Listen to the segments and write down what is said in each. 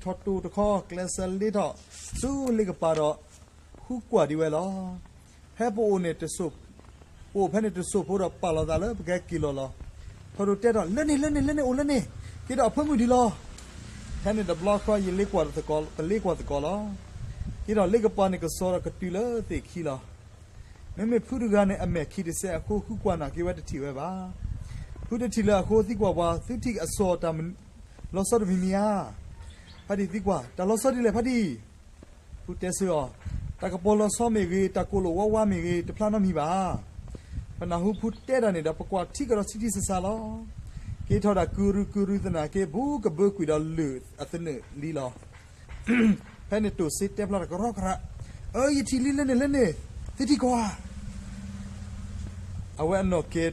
ထီၣ်တိၤတခီ ကျဲးစၢးလ့ထီၣ်ဆူလ့ကပၤဒီး ဃုကွၢ်ဒံးဝဲလီၤ. ဖဲပအိၣ်န့ၣ် ပအိၣ်ဖဲန့ၣ်တစိၢ်ဖိဒီး ပာ်လီၤသးလၢပကဟဲက့ၤလီၤလီၤ. ထီၣ်တိၤတဲထီၣ် လၢန့ၣ် လၢန့ၣ် လၢန့ၣ် အိၣ်လၢန့ၣ်, က့ၤဒီးအဖၢမုၢ်ဒံးလီၤ. ဖဲန့ၣ်တဘျီဃီ ယလ့ကွၢ်သကိး, ပလ့ကွၢ်သကိးလီၤ. က့ၤဒီးလ့ကပၤန့ၣ် ကစီၤဒီးကတုၤလၢသ့ၣ်ခံလီၤ. မ့မ့ၢ်ဖုတဂၤန့ၣ် အမဲာ်ခံတစဲးအဃိ ဃုကွၢ်နာ်က့ၤဝဲတထံၣ်ဝဲဘၣ်. ဖုတထံၣ်လၢအဃိ သံကွၢ်ပှၤ, သုထံၣ်အစီၤတၢ်လီၤဆီတမံၤမံၤဧါ. ဖါတံၢ်သံကွၢ်, တၢ်လီၤဆီဒ်လဲၣ်ဖါတံၢ်. ဖုတဲဆၢအီၤ, တၢ်ကပီၤလီၤဆီမ့ၢ်ဂ့ၤ, တၢ်ကိၣ်လိၣ်ဝါဝါမ့ၢ်ဂ့ၤ, တဖျါနီတမံၤဘၣ်. ပနၢ်ဟူဖုတဲတၢ်န့ၣ်ဒီး ပကွၢ်ထံကဒီးဆံးဆံးစၤစၤလီၤ. က့ၤထီၣ်ဒၣ်ကုၤရုၤကုၤရုၤသနာ်က့ ဘူးကဘၢကွံာ်ဒီးလၢၢ်အသနၢၣ်လံလီၤ. ဖဲန့ၣ်တိၢ်စ့တဲဖျါတၢ်ကရီကရဲး, အၢ ယထံၣ်လံလၢန့ၣ် လၢန့ၣ်, သုထံၣ်ကွၢ်. အဝဲအနီၢ်ကဲ,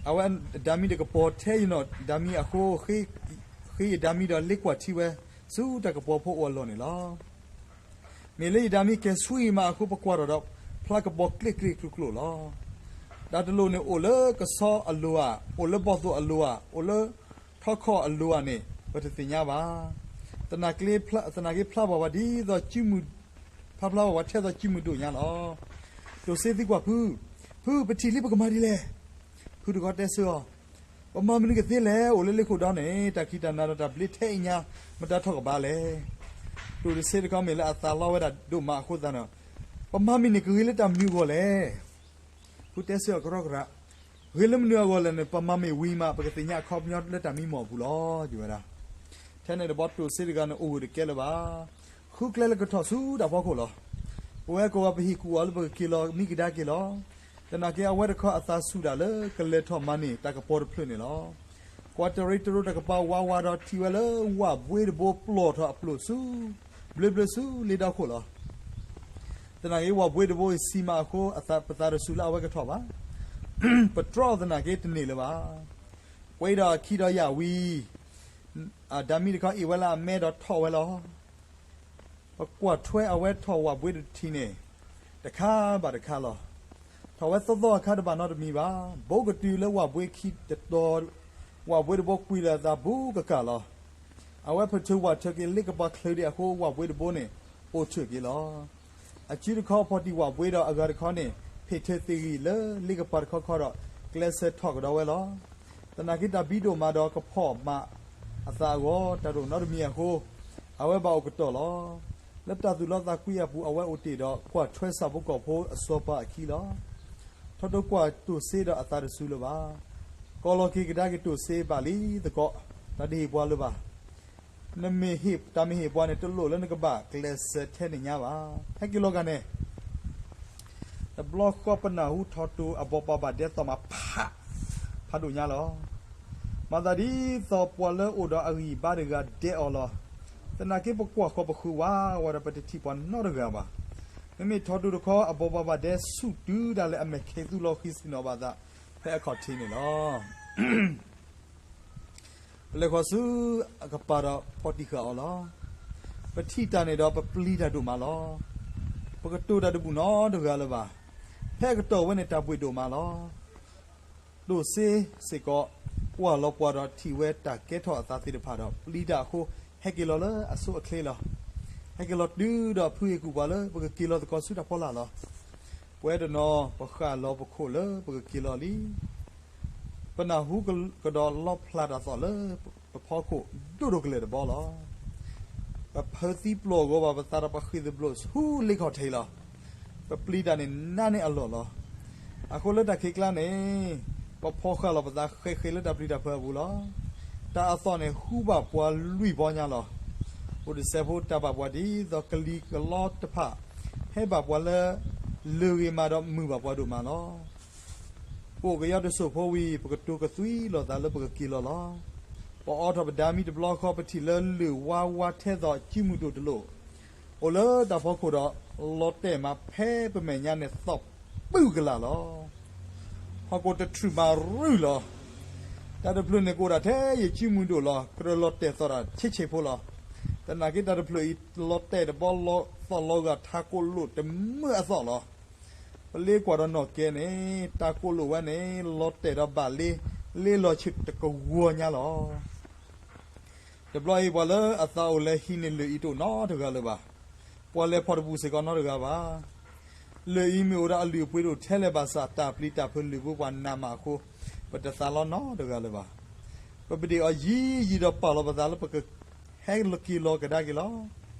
အဝဲဒၤမံတကပီၤထဲယနီၢ်ဒၤမံအဃိ, ဃ့ယဒၤမံဒီးလ့ကွၢ်ထံဝဲ ဆူတၢ်ကပီၤဖိအိၣ်အလီၢ်န့ၣ်လီၤ. မ့ၢ်လၢယဒၤမံကဲၤဆူယမါအဃိ ပကွၢ်ထီၣ်ဒီး ဖျါကပီၤကျ့ကျ့ကျိၤကျိၤလီၤ. တၢ်တလိၣ်န့ၣ်အိၣ်လၢကဆီအလိၤဧါ, အိၣ်လၢဘီၣ်သိၣ်အလိၤဧါ, အိၣ်လၢထီခီၣ်အလိၤဧါန့ၣ် ပတသ့ၣ်ညါဘၣ်. သနာ်က့ဖျါဘၣ်ဝဲဒ်သိး, ဖျါဖျါဘၣ်ဝဲထဲသိးကုမုၢ်ဒိၣ်ညါလီၤ. တိၢ်စ့သံကွၢ်ဖု, ဖု ပထံၣ်လံပကမၤဒ်လဲၣ်. ဖုတခီတဲဆၢအီၤ, ပမၤမနုၤကသ့လဲၣ်, အိၣ်လၢလ့ခိၣ်ဒီန့ၣ် တၢ်ခံးတၢ်နၤဒီးတၢ်ဘျ့ထဲအံၤညါ မတၤထီၣ်ကဘၣ်လဲၣ်. တိၢ်တစ့တခီမ့ၢ်လၢအသးလီဝဲဒၣ်ဒိၣ်မးအဃိသတးဒီး, ပမၤမ့ၢ်န့ၣ် ကဂ့ၤလၢတၢ်မနုၤအဂီၢ်လဲၣ်. ဖုတဲဆၢအီၤကရီကရဲး, ဂ့ၤလၢမနုၤအဂီၢ်လဲၣ်န့ၣ် ပမၤမ့ၢ်ဝံၤမး ပကသ့ၣ်ညါအခီပညီလၢတၢ်မံမီၢ်အပူၤလီၤ ယဝဲဒၣ်. ထဲန့ၣ်တဘျီတိၢ်စ့တဂၤန့ၣ် အိၣ်ဂၢၢ်တကဲလၢၤဘၣ်. ဃုကျဲလၢကထီၣ်ဆူတၢ်ဖီခိၣ်လီၤ. ပဝဲကိးဂၤပဟ့ၣ်ကူၣ်အီၤလၢပကက့ၤလီၤမံကဒါက့ၤလီၤ. သနာ်က့အဝဲတခီအသးဆူၣ်ဒၣ်လၢကလဲၤထီၣ်မၤန့ၢ်တၢ်ကပီၤတဖျၢၣ်န့ၣ်လီၤ. ကွၢ်တရံးတရိးတၢ်ကပၤဝးဝးဒီးထံၣ်ဝဲလၢဝၣ်ဘှ့တဘိပျီၢ်ထီၣ်အပျိၢ်ဆူ, ဘျ့ဘျ့ဆူလ့ဒီခိၣ်လီၤ. သနာ်က့ဝၣ်ဘှ့တဘိအံၤဆံးမးအဃိ ပသးတစူၤလၢအဝဲကထီၣ်ဘၣ်. ပတြီအီၤသနာ်က့တန့ၢ်လၢၤဘၣ်. ပှဲၤဒီးအခံဒီးယၣ်ဝံၤ, ဒၤမံတခီအ့ၣ်ဝဲလၢအမဲဒီးထီၣ်ဝဲလီၤ. ပကွၢ်ထွဲအဝဲထီၣ်ဝၣ်ဘှ့တထံးန့ၣ် တခါဘၣ်တခါလီၤ. ထီၣ်ဝဲသီသီအခါတဘၣ်နီတမံၤဘၣ်. ဘူးကတုၤလၢဝၣ်ဘှ့ခံတတီၤ, ဝၣ်ဘှ့တဘိကွံာ်လၢအသးဘူးကကၢ်လီၤ. အဝဲဖုးထုးဝၣ်ထုးက့ၤလ့ကပၤချုးဒံးအဃိ ဝၣ်ဘှ့တဘိန့ၣ် အိၣ်ထၢၣ်က့ၤလီၤ. အစုတခီဖီၣ်တံၢ်ဝၣ်ဘှ့ဒီးအဂၤတခီန့ၣ် ဖ့ၣ်ထုးသ့ၣ်ဂံၢ်လၢလ့ကပၤတခီခီဒီး ကျဲးစၢးထီၣ်ကဒီးဝဲလီၤ. သနာ်က့တၢ်ဘံဒိၣ်မးဒီးကဖီၣ်မးအသးအဂီၢ် တၢ်တအိၣ်နီတမံၤအဃိ အဝဲဘၣ်အိၣ်ကတီၢ်လီၤ. လၢတၢ်သူၣ်လီသးကွံအပူၤ အဝဲအိၣ်တ့ၢ်ဒီးကွၢ်ထွဲဆၣ်ဖိကီၢ်ဖိအစီၤပၤအခံလီၤ. ထီၣ်တိၤကွၢ်တိၢ်စ့ဒီးအသးတစူၤလၢၤဘၣ်. ကီၢ်လီၤက့ၤကဒါက့ၤတိၢ်စ့ဘၣ်လံသကိး, တၢ်တဟ့ၣ်ပှၤလၢၤဘၣ်. နမ့ၢ်ဟ့ၣ်တၢ်မ့ၢ်ဟ့ၣ်ပှၤန့ၣ် တလိၣ်လၢနကဘၣ်ကျဲးစၢးထဲန့ၣ်ညါဘၣ်. ဟဲက့ၤလီၤဂၤန့ၣ် တဘျီဃီပနၢ်ဟူထီၣ်တိၤအဘီပှၤဘၣ်ဒဲးသီၣ်မးဖး, ဖးဒိၣ်ညါလီၤ. မၤသးဒ်သိးပှၤလၢအိၣ်ဒီးအဂံၢ်ဘါတဂၤဒဲးအီၤလီၤ. သနာ်က့ပကွၢ်ဃီၤပဃုဝးဝးဒီးပတထံၣ်ပှၤနီတဂၤဘၣ်. မ့မ့ၢ်ထီၣ်တိၤတခီအဘီပှၤဘၣ်ဒဲးဆူၣ်တုၤဒၣ်လဲာ်အမဲာ်ခဲသူလီၤဃံၤဆ့ၣ်နီၤဘၣ်သး ဖဲအခီၣ်ထံးန့ၣ်လီၤ. ပလဲၤဃီၤဆူအကပၤဒီးဖီၣ်တံၢ်ဃာ်အီၤလီၤ. ပထံၣ်တၢ်န့ၣ်ဒီးပပျံၤတၢ်ဒိၣ်မးလီၤ. ပကတိၤတၢ်တဘူၣ်နီတဂၤလၢၤဘၣ်. ဖဲအကတီၢ်ဝဲန့ၣ်တၢ်ဘှ့ၣ်ဒိၣ်မးလီၤ. တိၢ်စ့စ့ၢ်ကီး ကွၢ်လီၤပှၤဒီးထံၣ်ဝဲတၢ်ကဲထီၣ်အသးသ့ၣ်တဖၣ်ဒီး ပျံၤတၢ်အဃိ ဟဲက့ၤလီၤလၢအဆိအချ့လီၤ. ဟဲက့ၤလီၤတုၤဒီးဖုဟ့ၣ်ကူၣ်ပှၤလၢပကက့ၤလီၤသကိးဆူတၢ်ဖီလာ်လီၤ. ပဝဲတနီၤ ပဃၣ်လီၤပခိၣ်လၢပကက့ၤလီၤလံ. ပနၢ်ဟူကဒီးလီဖျးတၢ်သီၣ်လၢပဖီခိၣ်ဒိၣ်ဒိၣ်ကလဲာ်တဘီလီၤ. ပဖၢသံပျိာ်ဂီၤဘၣ်ပသးဒီးပဃ့ၢ်သဘျိးဆူလ့ခီၣ်ထံးလီၤ. ပပျံၤတၢ်န့ၣ်နးန့ၢ်အလီၢ်လီၤ. အဃိလၢတၢ်ခံးကျါန့ၣ် ပဖီၣ်ဃာ်လီၤပသးဃဲးဃဲးလၢတၢ်ပျံၤတၢ်ဖုးအပူၤလီၤ. တၢ်အသီၣ်န့ၣ်ဟူဘၣ်ပှၤလွံၢ်ဘီညါလီၤ. အိၣ်တစဲးဖိတၢ်ဘၣ်ပှၤဒ်သိးကလံၤကလီတဖၣ် ဟဲဘၣ်ပှၤလၢ လၢၢ်ဂ့ၤမးဒီးမုာ်ဘၣ်ပှၤဒိၣ်မးလီၤ. ပအိၣ်ကယီတစိၢ်ဖိဝံၤ ပကတိၤကသွံလိာ်သးလၢပကက့ၤလီၤလီၤ. ပအိးထီၣ်ပဒါမံတဘျီဃီ ပထံၣ်လၢလၢၢ်ဝါဝါထဲသိးစုမုၢ်ဒိၣ်တလိၣ် အိၣ်လၢတၢ်ဖီခိၣ်ဒီး လီၤတဲာ်မးဖဲပမဲာ်ညါန့ၣ်သီၣ်ပုၢ်ကလာ်လီၤ. ဟီၣ်ခိၣ်တထူၣ်မးရုၢ်လီၤ. တၢ်တဖျၢၣ်န့ၣ်ကအိၣ်ဒၣ်ထဲယစုမုၢ်ဒိၣ်လီၤ. ကြၢးလီၤတဲာ်သီၣ်တၢ်ဆံးဆံးဖိလီၤ. သနာ်က့တၢ်တဖျၢၣ်အံၤ လီၤတဲာ်တဘီလီၤသီၣ်လီၤဂာ်ထးကိၣ်လိၣ်တမုာ်အသီၣ်လီၤ. ပလ့ကွၢ်ဒီးနီၢ်ကဲန့ၣ် တၢ်ကိၣ်လိၣ်ဝဲန့ၣ် လီၤတဲာ်ဒီးဘၣ်လ့ လ့လီၤဆ့တကဝီၤညါလီၤ. တဘျီအံၤ ပှၤလၢအသးအိၣ်လဲၤဟံးန့ၢ်လၢၢ်အံၤတအိၣ်နီတဂၤလၢၤဘၣ်. ပှၤလဲၤဖီၣ်တပူၤစ့ၢ်ကီးနီတဂၤဘၣ်. လၢၢ်အံၤမ့ၢ်အိၣ်ဒီးအလုၢ်အပှ့ၤတအိၣ်ထဲလဲၣ်ဘၣ်ဆၣ် တၢ်ပျံၤတၢ်ဖုးလုၢ်ဘိပှၤနးမးအဃိ ပတသးလီနီတဂၤလၢၤဘၣ်. ပပဒ့ၣ်အီၤယံာ်ယံာ်ဒီးပာ်လီၤပသးလၢပကဟဲက့ၤလီၤကဒါက့ၤလီၤ.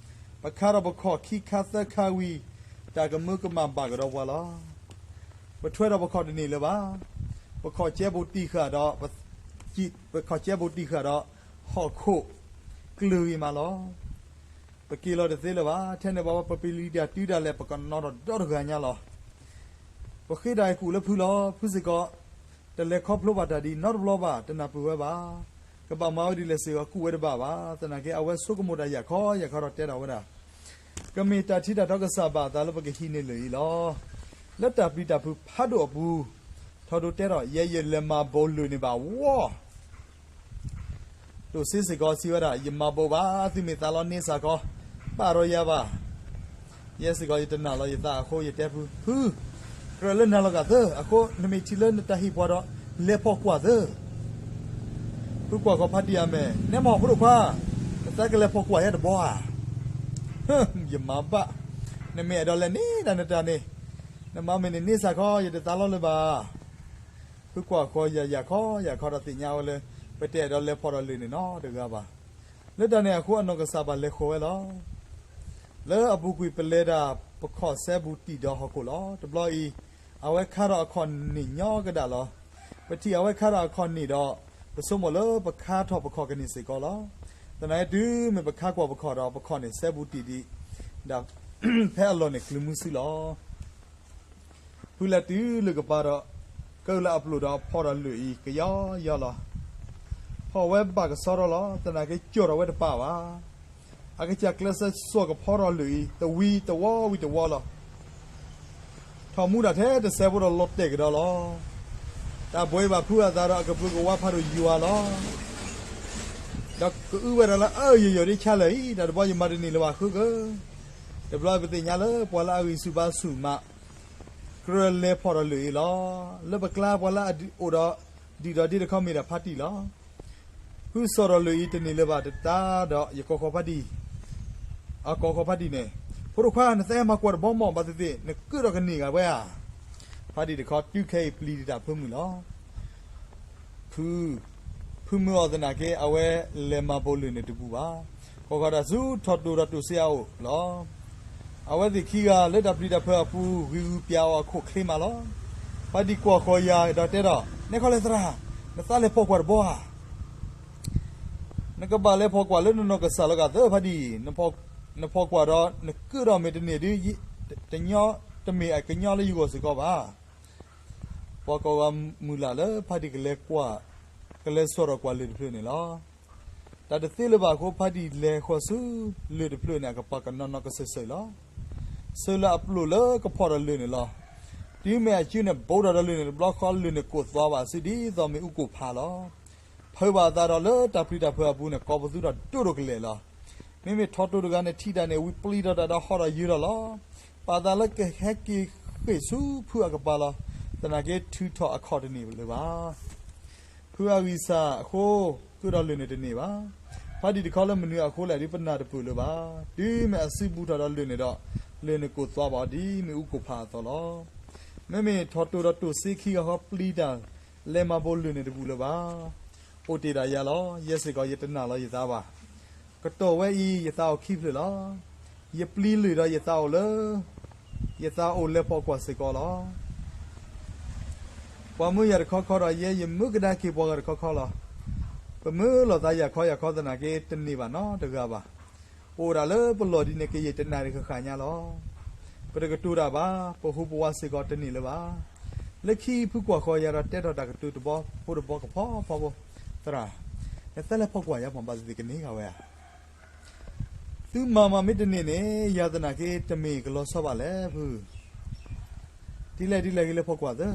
ပခါထီၣ်ပခီၣ်ခံခါသၢခါဝံၤ တၢ်ကမၢကမၣ်ဘၣ်ကဒီးပှၤလီၤ. ပထွဲထီၣ်ပခီၣ်တန့ၢ်လၢၤဘၣ်. ပခီၣ်ကဲဘူးတံၢ်ဃာ်ဒီး ပခီၣ်ကဲဘူးတံၢ်ဃာ်ဒီး ဟီၣ်ခိၣ်ကျၢၤဂ့ၤမးလီၤ. ပက့ၤလီၤတသ့လၢၤဘၣ်. ထဲန့ၣ်ဘၣ်ဝဲ ပပျံၤတၢ်တုၤဒၣ်လဲာ် ပကနိးထီၣ်ဒီတဂၤညါလီၤ. ပဃ့တၢ်ကူၣ်လၢဖုလီၤ. ဖုစ့ၢ်ကီး တလဲၤခီဖျိဘၣ်တၢ်ဒ်နီတဘျီဘၣ်, တနၢ်ပၢၢ်ဝဲဘၣ်. ကဘၣ်မၤဝဲဒ်လဲၣ်စ့ၢ်ကီး ကူၣ်ဝဲတဘၣ်ဘၣ်. သနာ်က့ အဝဲဆိကမိၣ်တၢ်ယၢ်ခီယၢ်ခီဒီးတဲထီၣ်ဝဲဒၣ်, ကမ့ၢ်တၢ်ထံတၢ်တီကစၢ်ဘၣ်အသးလၢပကဟံးန့ၢ်လၢၢ်အံၤလီၤ. လၢတၢ်ပျံၤတၢ်ဖုးဖးဒိၣ်အပူၤ, ထီၣ်ဒိတဲထီၣ် ယဲယလဲၤမၤဘိးလၢၢ်န့ၣ်ဘၣ်ဝီ တိၢ်စ့စ့ၢ်ကီးစံးဝဲဒၣ်, ယမၤဘိးဘၣ်, သုမ့ၢ်သးလီန့ဆၢ်ကီး, ပာ်ထီၣ်ယၤဘၣ်. ယဲစ့ၢ်ကီးယတနာ်လီၤယသးအဃိ ယတဲဖု, ဖု, ကြၢးလၢနၤလီၤကသၢ, အဃိ နမ့ၢ်ထံၣ်လၢနတၢ်ဟ့ၣ်ပှၤဒီး လဲၤဖီၣ်ကွၢ်သၢ. ဖုကွၢ်ဃီၤဖးတံၢ်အမဲာ်, နဲမ့ၢ်ဖိဒိၣ်ခွါ, နသးကလဲၤဖီၣ်ကွၢ်ယဲတဘီဧါ. ယမၤဘၣ်, နမ့ၢ်အဲၣ်ဒိးလဲၤန့ၣ်ဒၣ်နတၢ်န့ၣ်, နမၤမ့ၢ်န့ၣ်န့ဆၢ်ကီး ယတသးလီလၢၤဘၣ်. ဖုကွၢ်ဃီၤယၤယၤခီယၤခီဒီးသ့ၣ်ညါဝဲလၢ ပတအဲၣ်ဒိးလဲၤဖီၣ်ဒီးလၢၢ်န့ၣ်နီတဂၤဘၣ်. လၢတၢ်န့ၣ်အဃိ အနီၢ်ကစၢ်ဘၣ်လဲၤဃီၤဝဲလီၤ. လၢအပူၤကွံာ်ပလဲၤဒၣ်ပခီၣ်စဲဘူးတံၢ်ဒီးဟီၣ်ခိၣ်လီၤ. တဘျီအံၤ အဝဲခါထီၣ်အခီၣ်န့ၢ်ညီကဒၣ်လီၤ. ပထံၣ်အဝဲခါထီၣ်အခီၣ်န့ၢ်ဒီး ပဆိကမိၣ်လၢပခါထီၣ်ပခီၣ်ကန့ၢ်စ့ၢ်ကီးလီၤ. သနာ်က့တုၤမ့ၢ်ပခါကွၢ်ပခီၣ်ဒီး ပခီၣ်န့ၢ်စဲဘူးတံၢ်ဒံး ဒီးဖဲအလီၢ်န့ၣ်ကျၢၤမုဆူလီၤ. ဖုလဲၤတုၤလၢကပၤဒီး ကၢလၢအပျိာ်ဒီးဖီၣ်ဒီးလၢၢ်အံၤကယီယီလီၤ. ဖီၣ်ဝဲဘၣ်ကဆှီထီၣ်လီၤ. သနာ်က့ကၠီၣ်ထီၣ်ဝဲတပာ်ဘၣ်. အကစၢ်ကျဲးစၢးစိာ်ကဖီထီၣ်လၢၢ်အံၤ တဝံၤတဝီဝံၤတဝီလီၤ. ထီၣ်မူဒၣ်ထဲတစဲးဖိဒီးလီၤတဲာ်ကဒီးလီၤ. တၢ်ဘှံးဘၣ်ဖုအသးဒီးအကပုၤကဝါဖးဒိၣ်ယွၤလီၤ. ဒီးကအုဝဲဒၣ်လၢ အၢယယီၤဒ်ဆါလၢာ်အံၤ တၢ်တဘီယမၤတန့ၢ်လၢၤဘၣ်ဃုကၢ. တဘျီပသ့ၣ်ညါလၢပှၤလၢအဂံၢ်ဆူၣ်ဘါဆူၣ်မး ကြၢးလဲၤဖီၣ်ဒီးလၢၢ်အံၤလီၤ. လၢပကျါပှၤလၢအအိၣ်ဒီး ဒံၣ်ဒီးဒ့တခီမ့ၢ်ဒၣ်ဖါတံၢ်လီၤ. ဖုစိာ်ထီၣ်လၢၢ်အံၤတန့ၢ်လၢၤဘၣ်တတၤဒီး ယကိးဃီၤဖါတံၢ်, အကိးဃီၤဖါတံၢ်န့ၣ်, ဖိဒိၣ်ခွါ နသးဟဲမၤကွၢ်တဘီမီၢ်ဘၣ်သ့ၣ်သ့ၣ် နကၢၣ်ဒီးကန့ၢ်ဂၤဝဲဧါ. ဖါတံၢ်တခီတုၤခဲအံၤပျံၤတံာ်တၢ်ဖုမုၢ်လီၤ. ဖု, ဖုမုၢ်အီၤသနာ်က့ အဝဲလဲၤမၤဘိးလၢၢ်န့ၣ်တဘူးဘၣ်. ကိးဃီၤတၢ်ဆူထီၣ်တိၢ်ဒီးတိၢ်စ့အအိၣ်လီၤ. အဝဲသ့ၣ်ခံဂၤလၢတၢ်ပျံၤတၢ်ဖုးအပူၤ ဂံၢ်ဂုၢ်ပျၢ်အီၤအခိၣ်ချ့မးလီၤ. ဖါတံၢ်ကွၢ်ဃီၤယၤဒီးတဲဒီး, နဲခီလဲၤသရၣ်, နသးလဲၤဖီၣ်ကွၢ်တဘီဧါ. နကဘၣ်လဲၤဖီၣ်ကွၢ်လၢနနီၢ်ကစၢ်လီၤကသၢဖါတံၢ်, နဖီၣ်ကွၢ်ဒီးနကၢၣ်ဒီးမ့ၢ်တန့ၢ်ဒ်, တညီ, တမ့ၢ်အကညီလၢယဂီၢ်စ့ၢ်ကီးဘၣ်. ပှၤကိးဂၤမုၢ်လၢ်လၢဖါတံၢ်ကလဲၤကွၢ်, ကလဲၤစိာ်ထီၣ်ကွၢ်လၢၢ်တဖျၢၣ်န့ၣ်လီၤ. တၢ်တသ့လၢၤဘၣ်အဃိ ဖါတံၢ်လဲၤဃီၤဆူလၢၢ်တဖျၢၣ်န့ၣ် အကပၤကနီၤနီၤကစၢၢ်ဆၢအံၤလီၤ. ဆၢလၢအပျိာ်လၢကဖီၣ်ဒီးလၢၢ်န့ၣ်လီၤ. တုၤမ့ၢ်အစုန့ၣ် ဘူးထီၣ်ဒီးလၢၢ်န့ၣ်တဘျီဃီ လၢၢ်န့ၣ်ကိၢ်သွါဘၣ်စုဒ်သိးမ့ၣ်အူကိၢ်ဖးလီၤ. ဖုးဘၣ်အသးဒီးလၢတၢ်ပျံၤတၢ်ဖုးအပူၤန့ၣ် ကိးပသူထီၣ်ဒိၣ်ဒိၣ်ကလဲာ်လီၤ. မ့မ့ၢ်ထီၣ်တိၢ်တဂၤန့ၣ်ထံၣ်တၢ်န့ၣ် ဝံၤပျံၤထီၣ်တၢ်ဒီးဟီၣ်ဒီးယၢၤထီၣ်လီၤ. ပာ်သးလၢကဟဲက့ၤဃ့ၢ်ဆူဖုအကပၤလီၤ. သနာ်က့ထုးထီၣ်အခီၣ်တန့ၢ်လၢၤဘၣ်. ဖုအဂံၢ်စၢ်အဃိ ကၢၣ်ဒီးလၢၢ်န့ၣ်တန့ၢ်ဘၣ်. ဖါတံၢ်တခီလၢမနုၤအဃိလဲၣ်ဒ်ပနၢ်တပၢၢ်လၢၤဘၣ်. တုၤမ့ၢ်အစုဘူးထီၣ်ဒီးလၢၢ်န့ၣ်ဒီး လၢၢ်န့ၣ်ကိၢ်သွါဘၣ်အီၤဒ်မ့ၣ်အူကိၢ်ဖးအသိးလီၤ. မ့မ့ၢ်ထီၣ်တိၢ်ဒီးတိၢ်စ့ခံဂၤဃီပျံၤတၢ် လဲၤမၤဘိးလၢၢ်န့ၣ်တဘူးလၢၤဘၣ်. အိၣ်တ့ၢ်ဒၣ်ယၤလီၤ. ယဲစ့ၢ်ကီးယတနာ်လီၤယသးဘၣ်. ကတီၢ်ဝဲအံၤ ယသးအိၣ်ခံဖျၢၣ်လီၤ. ယပျံၤလၢၢ်ဒီးယသးအိၣ်လၢ ယသးအိၣ်လဲၤဖီၣ်ကွၢ်စ့ၢ်ကီးလီၤ. ပှၤမၢယၤတခီခီဒီးယဲယမၢကဒါက့ၤပှၤဂၤတခီခီလီၤ. ပမၢလီၤသးယၤခီယၤခီသနာ်က့တန့ၢ်ဘၣ်နီတဂၤဘၣ်. ပအိၣ်ဒၣ်လၢပလီၢ်ဒ်န့ၣ်ကယဲၢ်တနၣ်ရံၣ်ဃၣ်ဃၣ်ညါလီၤ. ပတကတိၤတၢ်ဘၣ်, ပဟူးပဝးစ့ၢ်ကီးတန့ၢ်လၢၤဘၣ်. လၢခံဖုကွၢ်ဃီၤယၤဒီးတဲထီၣ်တၢ်ကတိၤတဘီဖိတဘီကဖီဖီဖိ, သရၣ်, နသးလဲၤဖီၣ်ကွၢ်ယၤမ့ၢ်ဘၣ်သ့ၣ်သ့ၣ်ကန့ၢ်ဂၤဝဲဧါ. သုမၤမးမ့ၢ်တန့ၢ်န့ၣ် ယၤသနာ်က့တမ့ၢ်ကလီၤဆီဘၣ်လဲၣ်ဖု. ဒ်လဲၣ်ဒ်လဲၣ်ဂ့ၤလဲၤဖီၣ်ကွၢ်သၢ.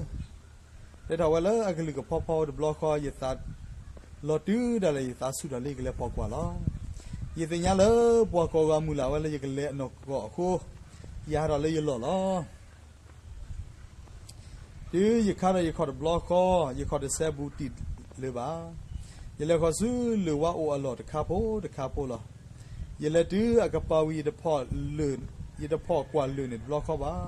တဲထီၣ်ဝဲလၢအကလုၢ်ကဖီဖီတဘျီဃီ ယသးလီၤတုၤဒၣ်လဲာ် ယသးဆူၣ်ထီၣ်လၢယကလဲၤဖီၣ်ကွၢ်လီၤ. ယသ့ၣ်ညါလၢပှၤကိးဂၤမုၢ်လၢ်ဝဲလၢယကလဲၤအနီၢ်ကီၢ်အဃိ ယဟးထီၣ်လၢယလီၢ်လီၤ. တုၤယခါထီၣ်ယခီၣ်တဘျီဃီ ယခီၣ်တစဲဘူးတံၢ်လၢၤဘၣ်. ယလဲၤဃီၤဆူလၢၢ်ဝါအိၣ်အလီၢ်တခါဖိတခါဖိလီၤ. ယလဲၤတုၤအကပၤဝံၤ ယတဖီၣ်ကွၢ်လၢၢ်န့ၣ်တဘျီဃီဘၣ်.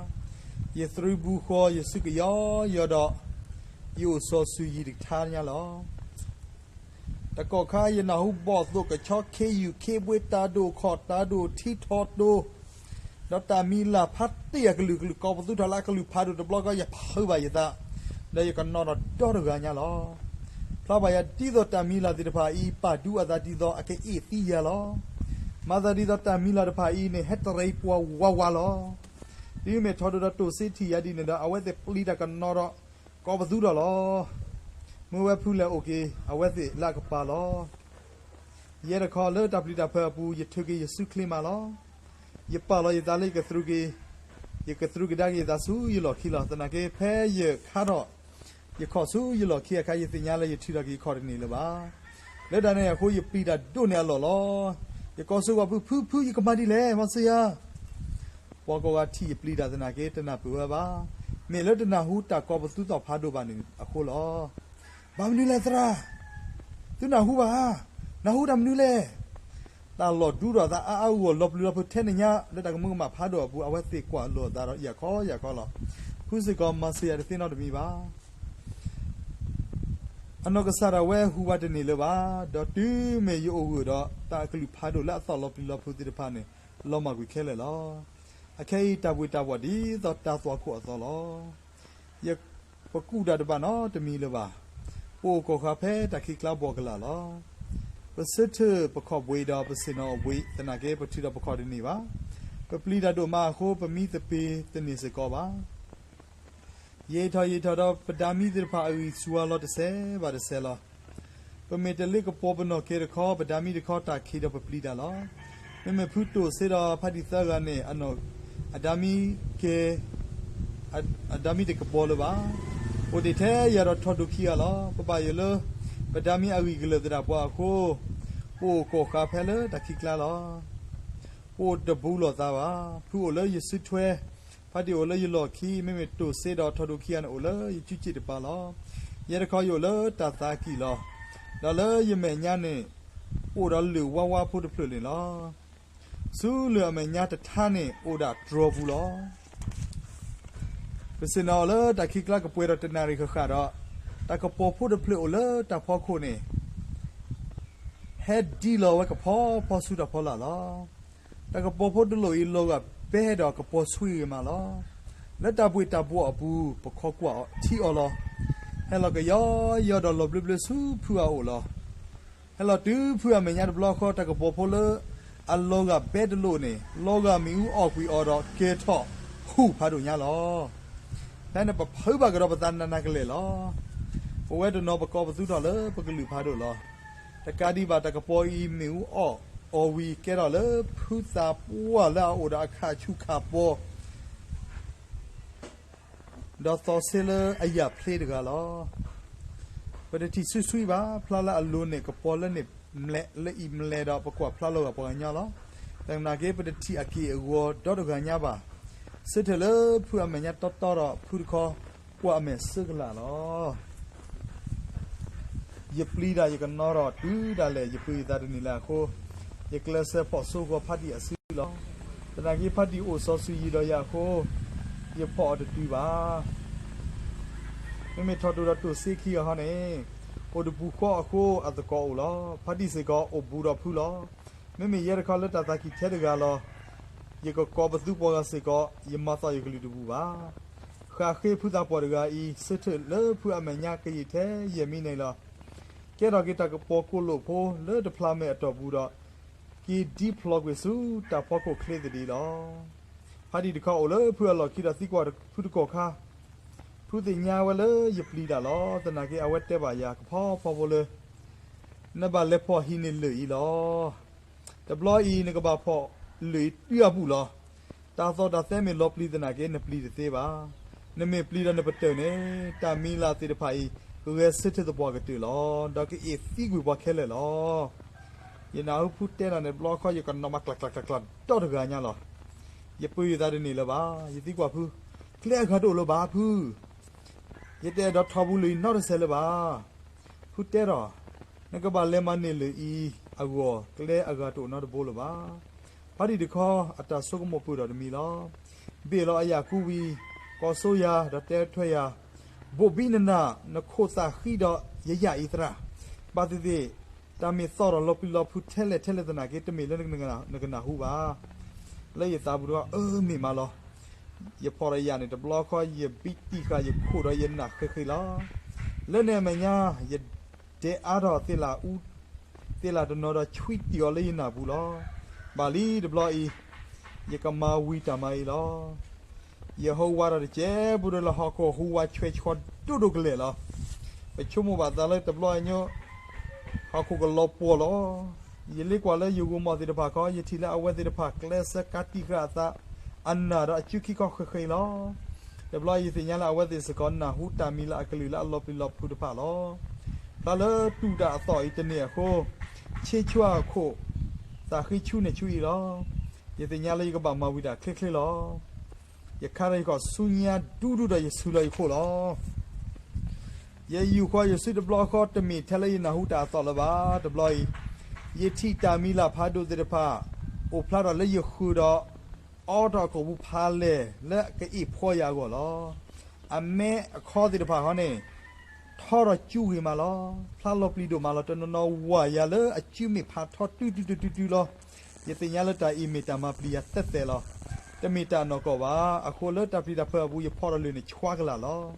ယသြုးဘူးဃီၤ ယစုကယီယီဒီး ယအိၣ်စီၤစုၤယံၤတကထါညါလီၤ. တကီၢ်ခါယနၢ်ဟူဘီၣ်သိၣ်ကဆီ ခ့ယုၢ်ခ့ဘှ့ တၢ်ဒိၣ်ခီၣ်တၢ်ဒိၣ်ထံထီၣ်တိၤ, ဒီးတၢ်မံၤလၢ်ဖးတ့ၢ်အကလုာ်ကလုာ် ကိးပသူထီၣ်လၢအကလုၢ်ဖးဒိၣ်တဘျီဃီ ယဖုးဘၣ်ယသး, ဒီးယကနိးထီၣ်ဒီတဂၤညါလီၤ. ဖျါဘၣ်ယၤဒ်သိးတၢ်မံၤလၢ်သ့ၣ်တဖၣ်အံၤ ပာ်ဒူအသးဒ်သိးအကအ့ၣ်သံယၤလီၤ. မၤသးဒ်သိးတၢ်မံၤလၢ်တဖၣ်အံၤန့ၣ် ဟဲတရံးပှၤဝးဝးလီၤ. တုၤမ့ၢ်ထီၣ်ဒိၣ်ဒီးတိၢ်စ့ထံၣ်ယၤဒ်န့ၣ်ဒီး အဝဲသ့ၣ်ပျံၤတၢ်ကနိးထီၣ် ကိးပသူထီၣ်လီၤ. မ့ၢ်ဝဲဖုလဲၣ်အိၣ်က့ၤ အဝဲသ့ၣ်လၢအကပၤလီၤ. ယဲတခီလၢတၢ်ပျံၤတၢ်ဖုးအပူၤ ယထုးက့ၤယစုချ့မးလီၤ. ယပာ်လီၤယသးလၢယကသြုးက့ၤ, ယကသြုးကဒါက့ၤယသးဆူယလီၢ်ခံလီၤ. သနာ်က့ ဖဲယခါထီၣ်ယခီၣ်ဆူယလီၢ်ခံအခါ ယသ့ၣ်ညါလၢယထုးထီၣ်က့ၤယခီၣ်တန့ၢ်လၢၤဘၣ်. လၢတၢ်န့ၣ်အဃိ ယပျံၤတၢ်ဒိၣ်န့ၢ်အလီၢ်လီၤ. ယကိးဆၢဝၤဖု, ဖု, ဖု, ယကမၤဒ်လဲၣ်, မၤစၢၤယၤ. ပှၤကိးဂၤထံၣ်ယပျံၤတၢ်သနာ်က့ တနၢ်ပၢၢ်ဝဲဘၣ်. မ့ၢ်လၢတနၢ်ဟူတၢ်ကိးပသူထီၣ်ဖးဒိၣ်ဘၣ်န့ၣ်အဃိလီၤ. ဘၣ်မနုၤလဲၣ်သရၣ်, သုနၢ်ဟူဘၣ်ဧါ, နၢ်ဟူတၢ်မနုၤလဲၣ်. တၢ်လီၤဒူဒီးသးအါအါဂီၢ်ဂီၢ် လီၤပျံၤလီၤဖုးထဲန့ၣ်ညါ လၢတၢ်ကမူကမၣ်ဖးဒိၣ်အပူၤ အဝဲသ့ၣ်ကွၢ်လိာ်သးဒီးယၤခီယၤခီလီၤ. ဖုစ့ၢ်ကီးမၤစၢၤယၤတသ့နီတမံၤဘၣ်. အနီၢ်ကစၢ်ဒၣ်ဝဲဟူးဝးတန့ၢ်လၢၤဘၣ်. ဒီးတုၤမ့ၢ်ယအိၣ်ဂၢၢ်ဒီး တၢ်အကလုၢ်ဖးဒိၣ်လၢအသီၣ်လီၤပျံၤလီၤဖုးသ့ၣ်တဖၣ်န့ၣ် လီၤမၢ်ကွံာ်ခဲလၢာ်လီၤ. အခဲအံၤတၢ်ဘှ့ၣ်တၢ်ဘှီၣ်ဒ်သိးတၢ်သွၣ်ခိၣ်အသိးလီၤ. ယပကူၣ်တၢ်တဘၣ်နီတမံၤလၢၤဘၣ်. ပအိၣ်ကီၢ်ဃာ်ဖဲတၢ်ခံးကျါဘီၣ်ကလာ်လီၤ. ပဆၢထၢၣ်ပခီၣ်ဘှံးဒီးပဆ့ၣ်နီၤအီၣ်ဘှံး သနာ်က့ ပထုးထီၣ်ပခီၣ်တန့ၢ်ဘၣ်. ပပျံၤတၢ်ဒိၣ်မးအဃိ ပမံသပ့ၤတန့ၢ်စ့ၢ်ကီးဘၣ်. ယံာ်ထီၣ်ယံာ်ထီၣ်ဒီး ပဒါမံသ့ၣ်တဖၣ်အဂံၢ်ဆူၣ်ဝါလီၤတစဲးဘၣ်တစဲးလီၤ. ပမ့ၢ်တလ့ကပီၤပနီၣ်ကဲတခီ ပဒါမံတခီ တၢ်ခံးဒီးပပျံၤတၢ်လီၤ. မ့မ့ၢ်ဖုတိၢ်စ့ဒီးဖးတံၢ်သၢဂၤန့ၣ် အနီၢ်အဒါမံကဲ အဒါမံတကပီၤလၢၤဘၣ်. အိၣ်တ့ၢ်ထဲယၤဒီးထီၣ်ဒိၣ်ခံဂၤလီၤ. ပဘၣ်ယိၣ်လၢ ပဒါမံအဂံၢ်ကလၢာ်သတးပှၤအဃိ ပအိၣ်ကီၢ်ဃာ်ဖဲလၢတၢ်ခံးကျါလီၤ. ပအိၣ်တဘူးလိာ်သးဘၣ်. ဖုအိၣ်လၢယစုထွဲ, ဖးတံၢ်အိၣ်လၢယလီၢ်ခံ, မ့မ့ၢ်တိၢ်စ့ဒီးထီၣ်ဒိၣ်ခံဂၤန့ၣ်အိၣ်လၢယစုစ့ၣ်တပၤလီၤ. ယဲတခီယအိၣ်လၢတၢ်သးကံၢ်လီၤ. ဒီးလၢယမဲာ်ညါန့ၣ် အိၣ်ဒီးလၢၢ်ဝါဝါဖိတဖျၢၣ်န့ၣ်လီၤ. ဆူလၢၢ်အမဲာ်ညါတထါန့ၣ် အိၣ်ဒၣ်တြီၤပူၤလီၤ. ပဆ့ၣ်နီၤအီၤလၢတၢ်ခံးကျါကပှဲၤဒီးတနၣ်ရံၣ်ဃၣ်ဃၣ်ဒီး တၢ်ကပီၤဖိတဖျၢၣ်အိၣ်လၢတၢ်ဖီခိၣ်န့ၣ် ဟဲဒံလီၤဝဲကဖီဖီဆူတၢ်ဖီလာ်လီၤ. တၢ်ကပီၤဖိတလိၣ်အံၤ လီၤဂာ်ဘဲဒီးကပီၤဆှံဂ့ၤမးလီၤ. လၢတၢ်ဘှ့ၣ်တၢ်ဘှီၣ်အပူၤ ပခီကွၢ်ထံအီၤလီၤ. ဟဲလီၤကယီယီဒီးလီၤဘျၢဘျၢဆူဖုအအိၣ်လီၤ. ဟဲလီၤတုၤဖုအမဲာ်ညါတဘျီဃီ တၢ်ကပီၤဖိလၢအလီၤဂာ်ဘဲတလိၣ်န့ၣ် လီၤဂာ်မ့ၣ်အူအီၣ်ကွံာ်အီၤဒီးကဲထီၣ်ဟူးဖးဒိၣ်ညါလီၤ. ဖဲန့ၣ်ပဖုးဘၣ်ကဒီးပသးနးနးကလဲာ်လီၤ. ပဝဲတနီၤပကိးပသူထီၣ်လၢပကလုၢ်ဖးဒိၣ်လီၤ. တကးဒံးဘၣ်တၢ်ကပီၤအံၤမ့ၣ်အူအီၣ်အီၤဝံၤ ကဲထီၣ်လၢဖုသးပှၢ်လၢအအိၣ်ဒီးအခးဆူၣ်ခးပီၤ ဒီးသီဆ့လၢအယၢ်ဖျ့တဂၤလီၤ. ပတထံၣ်ဆှံဆှံဘၣ် ဖျါလၢအလိၤန့ၣ် ကပီၤလၢန့ၣ် လၢအံၤမလဲၤဒီး ပကွၢ်ဖျါလီၤဂာ်ပှၤကညီလီၤ. သနာ်က့ ပတထံၣ်အက့ၢ်အဂီၤဒီတဂၤညါဘၣ်. ဆၢထၢၣ်လၢဖုအမဲာ်ညါတီတီဒီး ဖုတခီ ကွၢ်အမဲာ်ဆၢကလၢ်လီၤ. ယပျံၤတၢ်ယကနိးထီၣ်တုၤဒၣ်လဲာ် ယပၢၤယသးတန့ၢ်လၢၤအဃိ, ယကျဲးစၢးဖီၣ်စိဃီၤဖးတံၢ်အစုလီၤ. သနာ်က့ဖးတံၢ်အိၣ်စီၤစုၤယံၤဒီးယၤအဃိ, ယဖီၣ်အီၤတတုၤဘၣ်. မ့မ့ၢ်ထီၣ်ဒိၣ်ဒီးတိၢ်စ့ခံဂၤဟီန့ၣ်, အိၣ်တပူၤဃီအဃိအသကိးအိၣ်လီၤ. ဖးတံၢ်စ့ၢ်ကီးအိၣ်ဘူးဒီးဖုလီၤ. မ့မ့ၢ်ယဲတခီလၢတၢ်သးကံၢ်ထဲတဂၤလီၤ. ယကကိးပသူပှၤဂၤစ့ၢ်ကီး, ယမၤသီၣ်ယကလုၢ်တဘူးဘၣ်. ဃၣ်ဃ့ဖုသးပှၢ်တဂၤအံၤ ဆၢထၢၣ်လၢဖုအမဲာ်ညါကယံာ်ထဲယဲၢ်မံးနံးလီၤ. ကဲထီၣ်က့ၤတၢ်ကပီၤကိၢ်လိၣ်ဖိလၢတဖျါမဲာ်အတီၢ်ပူၤဒီး, က့ၤဒ်ဖျိးကွံာ်ဆူတၢ်ဖီခိၣ်ချ့သဒံးလီၤ. ဖးတံၢ်တခီအိၣ်လၢဖုအလီၢ်ခံဒီးသံကွၢ်ဖုတကီၢ်ခါ, ဖုသ့ၣ်ညါဝဲလၢယပျံၤတၢ်လီၤ. သနာ်က့အဝဲတဲဘၣ်ယၤကဖီဖီဖိလၢ နဘၣ်လဲၤဖီၣ်ဟံးန့ၢ်လၢၢ်အံၤလီၤ. တဘျီအံၤနကဘၣ်ဖီၣ်လၢၢ်အံၤတုၤအပူၤလီၤ. တၢ်သီၣ်တၢ်သဲမ့ၢ်လီၤပျံၤသနာ်က့ နပျံၤတသ့ဘၣ်. နမ့ၢ်ပျံၤဒီးနပတၢၢ်န့ၣ် တၢ်မံၤလၢ်သ့ၣ်တဖၣ်အံၤ ကဂဲၤဆၢထၢၣ်သပှၢ်ကတၢၢ်လီၤ. ဒီးကအ့ၣ်သံကွံာ်ပှၤခဲလၢာ်လီၤ. ယနၢ်ဟူဖုတဲနီၣ်န့ၣ်တဘျီဃီ ယကနိးမးကျးကျးကျးကျးဒီတဂၤညါလီၤ. ယပၢၤယသးတန့ၢ်လၢၤဘၣ်. ယသံကွၢ်ဖု, ကျဲအဂၤတအိၣ်လၢၤဘၣ်ဖု. ယတအဲၣ်ဒိးထီၣ်ဘူးလၢၢ်အံၤနီတစဲးလၢၤဘၣ်. ဖုတဲထီၣ်, နကဘၣ်လဲၤမၤန့ၢ်လၢၢ်အံၤအဂီၢ် ကျဲအဂၤတအိၣ်နီတဘိလၢၤဘၣ်. ဖါတံၢ်တခီ အတၢ်ဆိကမိၣ်ပၢၢ်ထီၣ်တမံၤလီၤ. ဘ့ၣ်လီၤအယၣ်ကူဝံၤ, ကိးဆိယၤ ဒီးတဲထွဲယၤ, ဘိးဘံနနၢ် နခိၣ်သးဃံဒီးယယၣ်အံၤသရၣ်, ဘၣ်သ့ၣ်သ့ၣ် တၢ်မ့ၢ်သီၣ်ထီၣ်လီၤပျံၤလီၤဖုးထဲလဲၣ်ထဲလဲၣ်သနာ်က့ တမ့ၢ်လၢနကနၢ်ဟူဘၣ်. လၢယသးပူၤတခီ အၢ မ့ၢ်မးလီၤ. ယဖီၣ်ဒီးယၣ်န့ၣ်တဘျီဃီ ယဘံတံၢ်ဃာ်ယခိၣ်ဒီးယနၢ်ဃ့ဃ့လီၤ. လၢန့ၣ်အမဲာ်ညါ ယဒဲအါထီၣ်သ့ၣ်လၣ်အူ သ့ၣ်လၣ်တနီၤဒီးဆွံတံၢ်အီၤလၢယနၢ်ပူၤလီၤ. ဘၣ်လံတဘျီအံၤ ယကမၤဝံၤတၢ်မၤအံၤလီၤ. ယဟိဝါထီၣ်တစဲးဘူးဒီးလၢဟီၣ်ခိၣ်ဟူဝါဆွဲဆှီဒိၣ်ဒိၣ်ကလဲာ်လီၤ. ပဆိကမိၣ်ဘၣ်သးလၢတဘျီအညိ ဟီၣ်ခိၣ်ကလီၤပှီၢ်လီၤ. ယလ့ကွၢ်လၢယဂိၤမီၢ်သ့ၣ်တဖၣ်ခီ ယထံၣ်လၢအဝဲသ့ၣ်တဖၣ်ကျဲးစၢးကးတံၢ်ဃာ်အသး အနၢ်ဒီးအစုခံခီဃ့ဃ့လီၤ. တဘျီယသ့ၣ်ညါလၢအဝဲသ့ၣ်စ့ၢ်ကီးနၢ်ဟူတၢ်မံၤလၢအကလုၢ်လၢအလီၤပျံၤလီၤဖုးတဖၣ်လီၤ. ဖျါလၢတူၢ်တၢ်အသီၣ်အံၤတန့ၢ်အဃိ ဆ့ဆှၢအခိၣ် သးဃံဆူန့ၣ်ဆူအံၤလီၤ. ယသ့ၣ်ညါလၢယကဘၣ်မၤဝံၤတၢ်ချ့ချ့လီၤ. ယခါထီၣ်ယခီၣ်ဆူညါဒူဒူဒီးယဆူၣ်လီၤယခိၣ်လီၤ. ယယူာ်ဃီယစုတဘျီဃီ တမ့ၢ်ထဲလၢယနၢ်ဟူတၢ်အသီၣ်လၢၤဘၣ်. တဘျီအံၤ ယထံၣ်တၢ်မံၤလၢ်ဖးဒိၣ်သ့ၣ်တဖၣ် အိၣ်ဖျါထီၣ်လၢယဃုာ်ဒီး အိးထီၣ်အကိာ်ပူၤဖးလဲၢ်လၢကအ့ၣ်ဖှီယၤအဂီၢ်လီၤ. အမဲအခီသ့ၣ်တဖၣ်ဃီန့ၣ် ထီထီၣ်ကူဂ့ၤမးလီၤ. ဖျါလီၤပျံၤဒိၣ်မးလီၤ. တနီၤနီၤဝၤယၤလၢအစုမ့ၢ်ဖးထီတုၤတုၤတုၤတုၤတုၤလီၤ. ယသ့ၣ်ညါလၢတၢ်အံၤမ့ၢ်တၢ်မၤပျံၤယၤသဲးသဲးလီၤ. တမ့ၢ်တၢ်နီၢ်ကီၢ်ဘၣ်. အဃိလၢတၢ်ပျံၤတၢ်ဖုးအပူၤ ယဖီၣ်ဒီးလၢၢ်န့ၣ်ဆှါကလာ်လီၤ.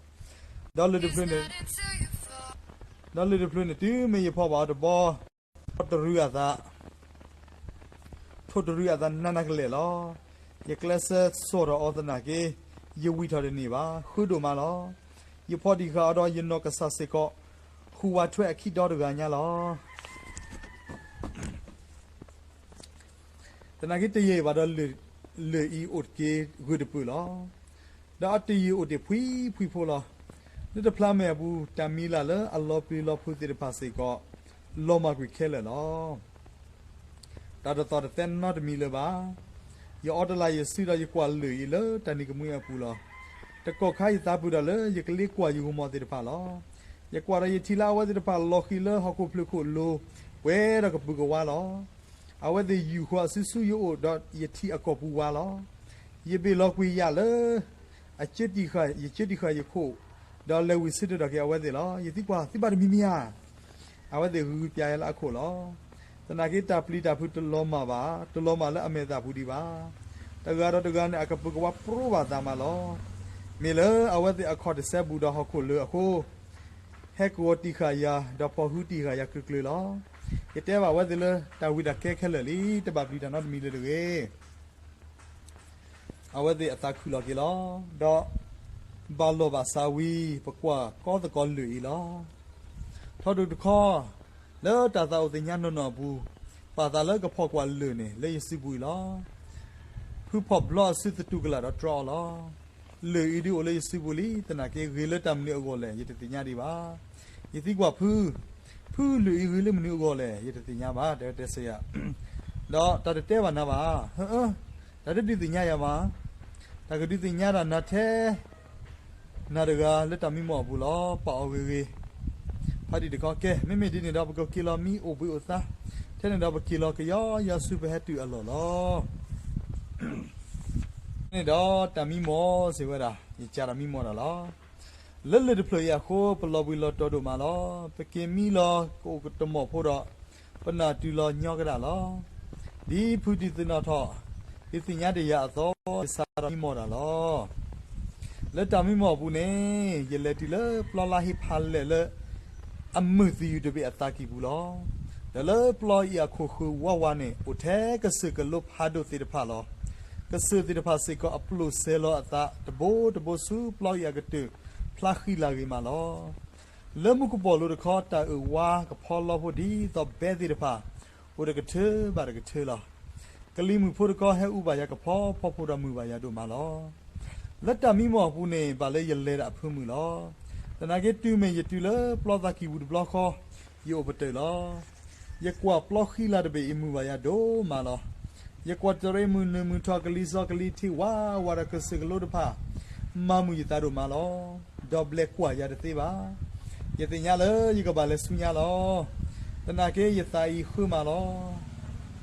ဒီးလၢၢ်တဖျၢၣ်န့ၣ် ဒီးလၢၢ်တဖျၢၣ်န့ၣ် တုၤမ့ၢ်ယဖီၣ်ဘၣ်အီၤတဘျီ ထိၣ်တရံးအသး ထိၣ်တရံးအသးနးနးကလဲာ်လီၤ. ယကျဲးစၢးစိာ်ထီၣ်အီၤသနာ်က့ ယဝံၣ်ထီၣ်တန့ၢ်ဘၣ်. ဃုဒိၣ်မးလီၤ. ယဖီၣ်တံၢ်ဃာ်အီၤဒီးယနီၢ်ကစၢ်စ့ၢ်ကီး ဟူးဝးထွဲအခံဒီတဂၤညါလီၤ. သနာ်က့တယံာ်ဘၣ်ဒီး လၢၢ်အံၤအိၣ်တက့ၢ်ဂၢၢ်တပၢၢ်လီၤ. ဒီးအတယံာ်အိၣ်တ့ၢ်ဖှံဖှံဖိလီၤ. လၢတဖျါမဲာ်အပူၤ တၢ်မံၤလၢ်လၢအလီၤပျံၤလီၤဖုးသ့ၣ်တဖၣ်စ့ၢ်ကီး လီၤမၢ်ကွံာ်ခဲလၢာ်လီၤ. တၢ်တသီၣ်တသဲနီတမံၤလၢၤဘၣ်. ယအီတလၢ်ယစုဒီးယကွၢ်လၢၢ်အံၤလၢတၢ်နံၤကမှံအပူၤလီၤ. တကီၢ်ခါယသးပူၤဒီးလၢယကလ့ကွၢ်ယဂိၤမီၢ်သ့ၣ်တဖၣ်လီၤ. ယကွၢ်ဒီးယထံၣ်လၢအဝဲသ့ၣ်တဖၣ်လီၤဃံၤလၢဟီၣ်ခိၣ်ဖျၢၣ်ခိၣ်လိၤ ပှဲၤဒီးကပုၤကဝါလီၤ. အဝဲသ့ၣ်ယူာ်ဃီအစုဆူယအိၣ်ဒီးယထံၣ်အကိာ်ပူၤဝါလီၤ. ယဘ့ၣ်လီၤကွံာ်ယၣ်လၢ အက ယကၢတံၢ်ဃာ်ယခိၣ် ဒီးလဲၤဝံၤဆၢထၢၣ်ထီၣ်က့ၤအဝဲသ့ၣ်လီၤ. ယသံကွၢ်သုဘၣ်တမံၤမံၤဧါ. အဝဲသ့ၣ်ဂုာ်ဂုာ်ပျးယၤလၢအခိၣ်လီၤ. သနာ်က့တၢ်ပျံၤတၢ်ဖုးတလီၤမၢ်ဘၣ်. တလီၤမၢ်လၢအမဲာ်သၣ်ပူၤဒံးဘၣ်. တဂၤဒီးတဂၤန့ၣ် အကပုၤကဝါပြိဘၣ်သးမးလီၤ. မ့ၢ်လၢအဝဲသ့ၣ်အခီၣ်တစဲးဘူးဒီးဟီၣ်ခိၣ်လၢအဃိ ဟဲကဝီၤတံၢ်ဃာ်ယၤ ဒီးဖီၣ်ဟုတံၢ်ဃာ်ယၤကျၢၤကျၢၤလီၤ. ယတဲဘၣ်အဝဲသ့ၣ်လၢတၢ်ဝံၤတၢ်ကဲခဲလၢာ်လံ, တဘၣ်ပျံၤတၢ်နီတမံၤလၢၤတဂ့ၤ. အဝဲသ့ၣ်အသးခုၣ်လီၤက့ၤလီၤ. ဒီးဘၣ်လီၢ်ဘၣ်စးဝံၤ ပကွၢ်ကီသကိးလၢၢ်အံၤလီၤ. ထီဒိၣ်တခီ လၢတၢ်သးအိၣ်သ့ၣ်ညါနီၢ်နီၢ်အပူၤ, ပာ်သးလၢကဖီၣ်ကွၢ်လၢၢ်န့ၣ် လၢယစုပူၤအံၤလီၤ. ဖုဖီၣ်ဘျီအစုသတူၢ်ကလာ်ဒီးတြီအီၤလီၤ. လၢၢ်အံၤဒုးအိၣ်လၢယစုပူၤလံ, သနာ်က့ဂ့ၤလၢတၢ်မနုၤအဂီၢ်လဲၣ် ယတသ့ၣ်ညါဒံးဘၣ်. ယသံကွၢ်ဖု, ဖု, လၢၢ်အံၤဂ့ၤလၢမနုၤအဂီၢ်လဲၣ် ယတသ့ၣ်ညါဘၣ်, တဲတဲစ့ယၤ, ဒီးတၢ်တတဲဘၣ်နၤဘၣ်. ဟၢအၢ, တၢ်တဒုးသ့ၣ်ညါယၤမး, တၢ်ကဒုးသ့ၣ်ညါဒၣ်နၤထဲ နၤတဂၤလၢတၢ်မံမီၢ်အပူၤလီၤ, ပာ်အီၤဂ့ၤဂ့ၤ. ဖါတံၢ်တခီကဲ, မ့မ့ၢ်ဒ်န့ၣ်ဒီး ပကက့ၤလီၤမံအိၣ်ဘှံးအိၣ်သါ, ထဲန့ၣ်ဒီးပက့ၤလီၤကယီယီဆူပဟဲတုၤအလီၢ်လီၤ. န့ၣ်ဒီးတၢ်မံမီၢ်စ့ၢ်ဝဲဒၣ်, ယကးတၢ်မံမီၢ်တၢ်လီၤ. လၢလၢၢ်တဖျၢၣ်အံၤအဃိ ပလီၤဘှံးလီၤတီၤဒိၣ်မးလီၤ. ပက့ၤမံလီၤကအိၣ်ကတမီၢ်ဖိဒီး ပနၢ်တုၤလီၤညီကဒၣ်လီၤ. ဒ်ဖုဒုးသ့ၣ်နီၣ်ထီၣ်, ဒုးသ့ၣ်ညါတ့ၢ်ယၤအသိး ယစးထီၣ်မံမီၢ်တၢ်လီၤ. လၢတၢ်မံမီၢ်အပူၤန့ၣ် ယလဲၤတုၤလၢပျီလါဟ့ဖးလဲၢ်လၢ အမုာ်သယုၢ်တဘ့ၣ်အသးကံၢ်ပူၤလီၤ. ဒီးလၢပျီအံၤအခိၣ်ဃုာ်ဝါဝါန့ၣ် အိၣ်ထဲကစၢၢ်ကလိဖးဒိၣ်သ့ၣ်တဖၣ်လီၤ. ကစၢၢ်သ့ၣ်တဖၣ်စ့ၢ်ကီးအပျိာ်စဲၤလီၤအသးတဘိတဘိဆူပျီအံၤအကတၢၢ် ဖျါဃံလၤဂ့ၤမးလီၤ. လၢမူကပိာ်လိၤတခီတၢ်အၢၣ်ဝါကဖီလီဖိဒ်သိးဘဲသ့ၣ်တဖၣ် အိၣ်ဒီးကထၢဘၣ်ဒီးကထၢလီၤ. ကလံၤမုၢ်ဖိတခီဟဲအူဘၣ်ယၤကဖီဖီဖိဒီးမုာ်ဘၣ်ယၤဒိၣ်မးလီၤ. လၢတၢ်မံမီၢ်အပူၤန့ၣ် ဘၣ်လၢယလဲၤဒၣ်အဖၢမုၢ်လီၤ. သနာ်က့တုၤမ့ၢ်ယတုၤလၢပျီသးကံၢ်ပူၤတဘျီဃီ ယအိၣ်ပတုာ်လီၤ. ယကွၢ်ပျီဃံလၤတဘ့ၣ်အံၤမုာ်ဘၣ်ယၤဒိၣ်မးလီၤ. ယကွၢ်တရံးမုၢ်နုာ်မုၢ်ထီၣ်ကလံၤစီကလံၤထံးဝးဝးဒီးကစၢၢ်ကလိတဖၣ် မၤမုာ်ယသးဒိၣ်မးလီၤ. ဒီးဘျဲးကွၢ်ယၤတသ့ဘၣ်. ယသ့ၣ်ညါလၢယကဘၣ်လဲၤဆူညါလီၤ. သနာ်က့ယသးအံၤဃၢမးလီ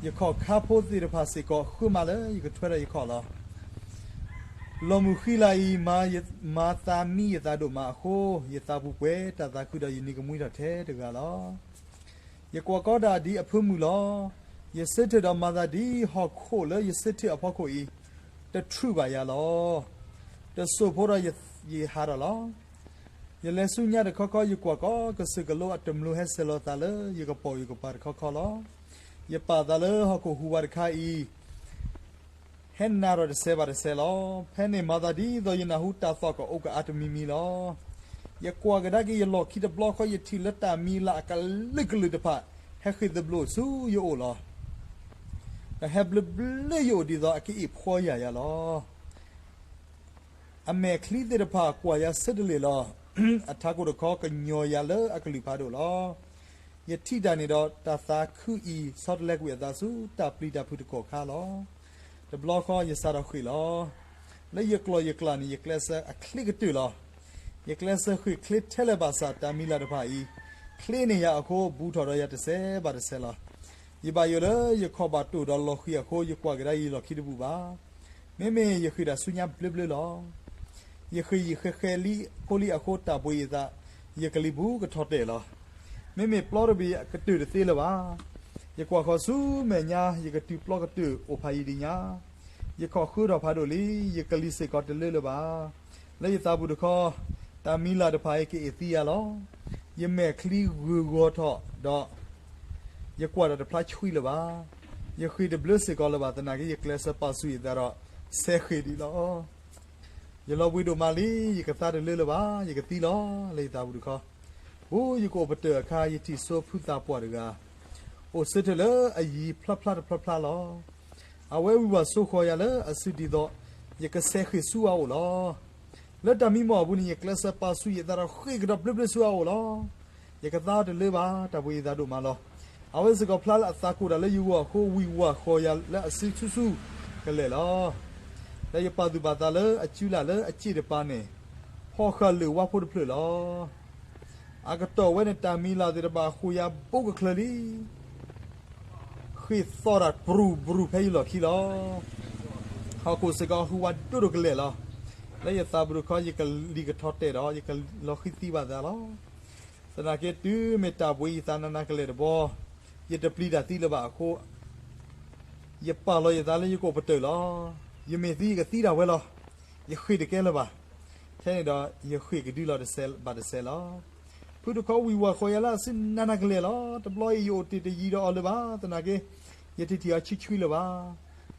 ၤ. ယခီၣ်ခါဖိသ့ၣ်တဖၣ်စ့ၢ်ကီး ဃၢမးလၢယကထွဲဒီးယခီၣ်လီၤ. လီၢ်မုၢ်ဃံလၤအံၤ မၤသးမံယသးဒိၣ်မးအဃိ, ယသးပူၤပှဲၤတၢ်သးခုဒီး ယနံၤကမှံထီၣ်ထဲတဂၤလီၤ. ယကွၢ်ကီတၢ်ဒ်အဖၢမုၢ်လီၤ. ယဆၢထၢၣ်ဒီးမၤသးဒ်ဟီၣ်ခိၣ်လၢယဆၢထၢၣ်အဖီခိၣ်အံၤ, တထြူးဘၣ်ယၤလီၤ. တစိၢ်ဖိဒီးယဟးထီၣ်လီၤ. ယလဲၤဆူညါတခီခီ ယကွၢ်ကီကစၢၢ်ကလိအတမျိး ဟဲဆဲးလီၤသးလၢယကပိာ်ယကပၤတခီခီလီၤ. ယပာ်သးလၢဟီၣ်ခိၣ်ဟူးဝးတခါအံၤ ဟဲနၤထီၣ်တစဲးဘၣ်တစဲးလီၤ. ဖဲန့ၣ်မၤသးဒ်သိးယနၢ်ဟူတၢ်သီၣ်ကအိၣ်ကအါတမံၤမံၤလီၤ. ယကွၢ်ကဒါက့ၤယလီၢ်ခံတဘျီဃီ ယထံၣ်လၢတၢ်မံၤလၢ်အကလုာ်ကလုာ်တဖၣ် ဟဲဃ့ၢ်သဘျိးဆူယအိၣ်လီၤ. ဒီးဟဲဘျၢဘျၢယအိၣ်ဒ်သိးအကအ့ၣ်ဖှီယာ်ယၤလီၤ. အမဲာ်ချံသ့ၣ်တဖၣ်ကွၢ်ယၤဆၢတလ့ၢ်လီၤ. အထးခိၣ်တခီကညီၤယၤလၢအကလုၢ်ဖးဒိၣ်လီၤ. ယထံၣ်တၢ်န့ၣ်ဒီး တၢ်သးခုအံၤဆီတလဲကွံာ်အသးဆူတၢ်ပျံၤတၢ်ဖုးတကီၢ်ခါလီၤ. တဘျီဃီယစးထီၣ်ဃ့ၢ်လီၤ. လၢယကျီၢ်ယကျးန့ၣ် ယကျဲးစၢးအချ့ကတၢၢ်လီၤ. ယကျဲးစၢးဃ့ၢ်ချ့ထဲလဲၣ်ဘၣ်ဆၣ် တၢ်မံၤလၢ်တဖၣ်အံၤ ချ့န့ၢ်ယၤအဃိ ဘူးထီၣ်ဒီးယၤတစဲးဘၣ်တစဲးလီၤ. ယဘၣ်ယိၣ်လၢယခီၣ်ဘၣ်တိၢ်ဒီးလီၤဃံၤအဃိ ယကွၢ်ကဒါယလီၢ်ခံတဘူၣ်ဘၣ်. မ့မ့ၢ်ယဃ့ၢ်တၢ်ဆူညါဘျၢဘျၢလီၤ. ယဃ့ၢ်ယံာ်ဃဲဃဲလံဖိလံအဃိ တၢ်ဘှံးယသး ယကလံၤပူၤကထီၣ်တဲာ်လီၤ. မ့မ့ၢ်ပျီတဘ့ၣ်ကတၢၢ်တသ့လၢၤဘၣ်. ယကွၢ်ဃီၤဆူမဲာ်ညါ ယကတုၤပျီကတၢၢ်အိၣ်ဖးယံၤဒံးညါ, ယခီၣ်ဃၢထီၣ်ဖးဒိၣ်လံ, ယကလံၤစ့ၢ်ကီးတလၢလၢၤဘၣ်. လၢယသးပူၤတခီ, တၢ်မံၤလၢ်တဖၣ်အံၤကအ့ၣ်သံယၤလီၤ. ယမဲာ်ချံဂုၤဂီၤထီၣ်ဒီး ယကွၢ်တၢ်တဖျါဆှံလၢၤဘၣ်. ယဃ့ၢ်တဘျၢစ့ၢ်ကီးလၢၤဘၣ် သနာ်က့ ယကျဲးစၢးပာ်ဆူၣ်ယသးဒီး ဆဲးဃ့ၢ်ဒံးလီၤ. ယလီၤဘှံးဒိၣ်မးလံ, ယကသါတလၢလၢၤဘၣ်, ယကသံလီၤ. လၢယသးပူၤတခီ, ပူယကအိၣ်ပတၢၢ်အခါ ယထံၣ်စိဖုသးပှၢ်တဂၤ, အိၣ်ဆၢထၢၣ်လၢအယံၤဖျါဖျါတဖျါဖျါလီၤ. အဝဲဝံၢ်ဝၢ်စိဃီၤယၤလၢအစုဒ်သိး ယကဆဲးဃ့ၢ်ဆူအအိၣ်လီၤ. လၢတၢ်မံမီၢ်အပူၤန့ၣ် ယကျဲးစၢးပာ်ဆူၣ်ယသးဒီးဃ့ၢ်ကဒီးဘျၢဘျၢဆူအအိၣ်လီၤ. ယကသါတလၢဘၣ်, တၢ်ဘှံးယသးဒိၣ်မးလီၤ. အဝဲစ့ၢ်ကီးဖျါလၢအသးကိၢ်တၢ်လၢယဂီၢ်အဃိ ဝံၢ်ဝၢ်ဃီၤယၤလၢအစုဆူၣ်ဆူၣ်ကလဲာ်လီၤ. လၢယပာ်သူၣ်ပာ်သးလၢအစုလၢ်လၢအစ့ၣ်တပၤန့ၣ်, ဖီၣ်ဃာ်လၢၢ်ဝါဖိတဖျၢၣ်လီၤ. အကတီၢ်ဝဲန့ၣ် တၢ်မံၤလၢ်သ့ၣ်တဖၣ်ဃိၣ်ယၤဘူးကချၢလံ. ဃ့ၢ်သီၣ်တၢ်ပရူၤပရူၤဖဲယလီၢ်ခံလီၤ. ဟီၣ်ခိၣ်စ့ၢ်ကီးဟူးဝးဒိၣ်ဒိၣ်ကလဲာ်လီၤ. လၢယသးပူၤတခီ ယကလံၤကထီၣ်တဲာ်ဒီး ယကလီၤဃံၤသံဘၣ်သးလီၤ. သနာ်က့တုၤမ့ၢ်တၢ်ဘှံးယသးနးနးကလဲာ်တဘျီ, ယတပျံၤတၢ်သံလၢၤဘၣ်အဃိ ယပာ်လီၤယသးလၢယကအိၣ်ပတၢၢ်လီၤ. ယမ့ၢ်သံယကသံဒၣ်ဝဲလီၤ. ယဃ့ၢ်တကဲလၢၤဘၣ်. ထဲန့ၣ်ဒီးယဃ့ၢ်ကဒုလီၤတစဲးဘၣ်တစဲးလီၤ. ဖုတခီဝံၢ်ဝၢ်ဃီၤယၤလၢအစုနးနးကလဲာ်လီၤ. တဘျီအံၤယအိၣ်တ့ၢ်တယံၤဒီးအီၤလၢၤဘၣ်. သနာ်က့ ယတထံၣ်အီၤဆှံဆှံလၢၤဘၣ်.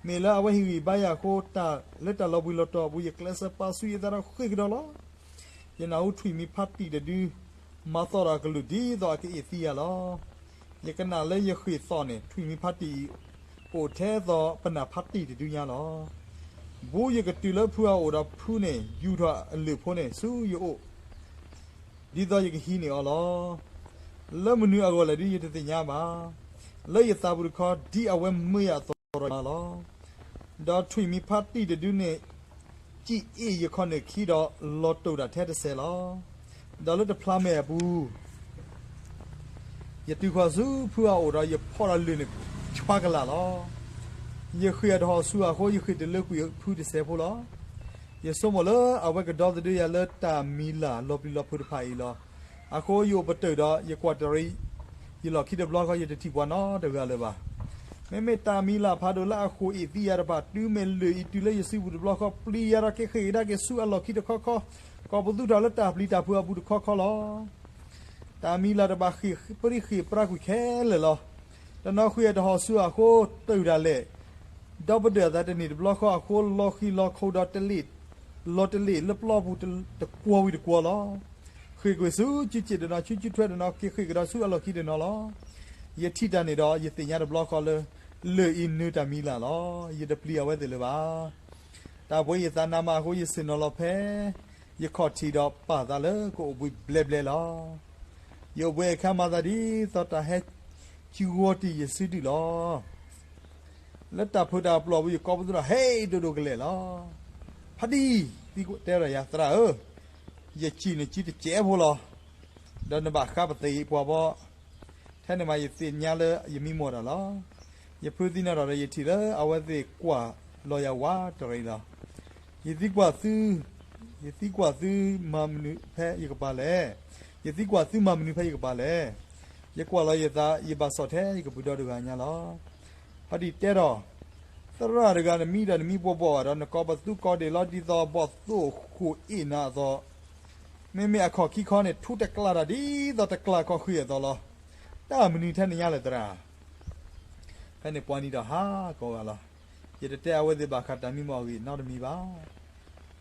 မ့ၢ်လၢအဝဲဟ့ၣ်ဂံၢ်ဘါယၤအဃိ တၢ်လၢတၢ်လီၤဘှံးလီၤတီၤအပူၤ ယကျဲးစၢးပာ်ဆူၣ်ယသးဒီးဃ့ၢ်ကဒီးလီၤ. ယနၢ်ဟူထွံၣ်မံၤဖးတံၢ်တဒု မၤသီၣ်ဒီးအကလုၢ်ဒ်သိးအကအ့ၣ်သံယၤလီၤ. ယကနၣ်လၢယဃ့ၢ်သီၣ်န့ၣ် ထွံၣ်မံၤဖးတံၢ်အံၤ အိၣ်ထဲသိးပနၢ်ဖးတံၢ်တဒုညါလီၤ. ဘူးယကတုၤလၢဖုအအိၣ်ဒီးဖုန့ၣ် ယူာ်ထီၣ်အလၢၢ်ဖိန့ၣ်ဆူယအိၣ် ဒ်သိးယကဟံးန့ၢ်အီၤလီၤ. လၢမနုၤအဂီၢ်လဲၣ်ဒု ယတသ့ၣ်ညါဘၣ်. လၢယသးပူၤတခီ ဒ်အဝဲမၢယၤအသိးဒီးယမၤလီၤ. ဒီးထွံၣ်မံၤဖးတံၢ်တဒုန့ၣ် စံၣ်အ့ၣ်ယခီၣ်နၢၣ်ခံဒီး လီၤတိၢ်တၢ်ထဲတစဲးလီၤ. ဒီးလၢတဖျါမဲာ်အပူၤ ယတုၤဃီၤဆူဖုအအိၣ်ဒီး ယဖီၣ်ဒီးလၢၢ်န့ၣ် ဆှါကလာ်လီၤ. ယဃ့ၢ်အတဟီၣ်ဆူအဃိ ယဃ့ၢ်တလၢကွံာ်ဖုတစဲးဖိလီၤ. ယဆိကမိၣ်လၢအဝဲကဒီသဒၢယၤလၢတၢ်မံၤလၢ်လီၤပျံၤလီၤဖုးတဖၣ်အံၤလီၤ. အဃိယအိၣ်ပတုာ်ဒီး ယကွၢ်တရံး ယလီၢ်ခံတဘျီဃီ ယတထံၣ်ပှၤနီတဂၤလၢၤဘၣ်. မ့မ့ၢ်တၢ်မံၤလၢ်ဖးဒိၣ်လၢအဃိၣ်အ့ၣ်သံယၤတဖၣ် တုၤမ့ၢ်လၢၢ်အံၤတုၤလၢယစုပူၤတဘျီဃီ ပျံၤယၤဒီးက့ၤဃ့ၢ်ကဒါက့ၤဆူအလီၢ်ခံတခီခီ, ကိးပသူထီၣ်လၢတၢ်ပျံၤတၢ်ဖုးအပူၤတခီခီလီၤ. တၢ်မံၤလၢ်တဖၣ်ဃ့ၢ်ပြံဃ့ၢ်ပြါကွံာ်ခဲလၢာ်လီၤ. တနီၤဃ့ၢ်အတဟီၣ်ဆူအဃိ တုာ်ဒၣ်လဲာ် ဒီးပဒၢးအသးတန့ၢ်တဘျီဃီအဃိ လီၤဃံၤလီၤခိၣ်ဒီးတလ့ၣ်, လီၤတလ့ၣ်လၢပျီပူၤတကွီၤဝံၤတကွီၤလီၤ. ဃ့ၢ်ကွံာ်ဆူစုစ့ၣ်တနီၤ ဆူစုထွဲတနီၤ က့ၤဃ့ၢ်ကဒီးဆူအလီၢ်ခံတနီၤလီၤ. ယထံၣ်တၢ်န့ၣ်ဒီး ယသ့ၣ်ညါတဘျီဃီလၢ လၢၢ်အံၤနၢၤတၢ်မံၤလၢ်လီၤ. ယတပျံၤအဝဲသ့ၣ်လၢၤဘၣ်. တၢ်ဘှံးယသးနးမးအဃိ ယဆ့ၣ်နီၤလီၤဖဲ ယခီၣ်ထံးဒီးပာ်သးလၢကအိၣ်ဘှံးဘျဲဘျဲလီၤ. ယအိၣ်ဘှံးအခါမၤသးဒ်သိးတၢ်ဟဲ ကၠူဂီၤတံၢ်ယစုဒုၣ်လီၤ. လၢတၢ်ဖုးတၢ်ပျီၢ်ပူၤ ယကိးပသူထီၣ် ဟဲဒိၣ်ဒိၣ်ကလဲာ်လီၤ. ဖးတံၢ်, သံကွၢ်တဲဒီးယၤ သရၣ်ဧၢ, ယစံၣ်န့ၣ်စံၣ်တစဲးဖိလီၤ. ဒီးနဘၣ်ဃးပသ့ၣ်ပှၤဘီ, ထဲန့ၣ်မး ယသ့ၣ်ညါလၢယမံမီၢ်တၢ်လီၤ. ယဖုသံနီၣ်ထီၣ်ဒီး ယထံၣ်လၢအဝဲသ့ၣ်ကွၢ်လီၤယၤဝးတရံးလီၤ. ယသံကွၢ်သု, ယသံကွၢ်သုမၤမနုၤဖဲယကပၤလဲၣ်. ယသံကွၢ်သုမၤမနုၤဖဲယကပၤလဲၣ်. ယကွၢ်လီၤယသး ယဘၣ်စီၣ်ထဲယကပုာ်ဒီတဂၤညါလီၤ. ဖါတံၢ်တဲထီၣ်, သရၣ်တဂၤ နမံဒီးနမံပှီၢ်ဘီၣ်ဘၣ်ဒီး နကိးပသူကိးဒ့ၣ်လီၤ ဒ်သိးဘီၣ်သိၣ်ဃိၣ်အ့ၣ်နၤအသိး, မ့မ့ၢ်အခီၣ်ခံခီန့ၣ် ထူတကျါတၢ်ဒ်သိးတကျါခီဃံအသိးလီၤ. တၢ်မနုၤထဲန့ၣ်ညါလဲၣ်သရၣ်. ဖဲန့ၣ်ပှၤနံၤဒီးဟးကိးဂၤလီၤ. ယတတဲအဝဲသ့ၣ်ဘၣ်ဃးတၢ်မံမီၢ်အဂ့ၢ်နီတမံၤဘၣ်.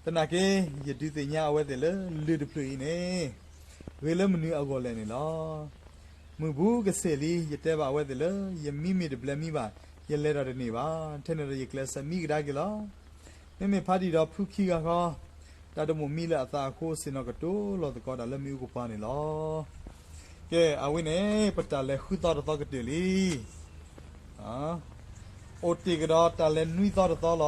သနာ်က့ ယဒုးသ့ၣ်ညါအဝဲသ့ၣ်လၢလၢၢ်တဖျၢၣ်အံၤန့ၣ် ဂ့ၤလၢမနုၤအဂီၢ်လဲၣ်န့ၣ်လီၤ. မုၢ်ဘူးကဆ့ၣ်လံ ယတဲဘၣ်အဝဲသ့ၣ်လၢ ယမံမ့ၢ်တဘျဲမံဘၣ် ယလဲၤဒီးတန့ၢ်ဘၣ်. ထဲန့ၣ်ဒီးယကျဲးစၢးမံကဒါက့ၤလီၤ. မ့မ့ၢ်ဖါတံၢ်ဒီးဖုခံဂၤဃီ, တၢ်တမိၣ်မံလၢအသးအဃိ ဆ့ၣ်နီၤကတိၤလီၤသကိးတၢ်လၢမ့ၣ်အူကပၤန့ၣ်လီၤ. ကဲ, အဝဲန့ၣ် ပတၢ်လဲၤဃုသီတသီကတၢၢ်လံ. အိၣ်တ့ၢ်ကဒီးတၢ်လဲၤနွံသီတသီလီ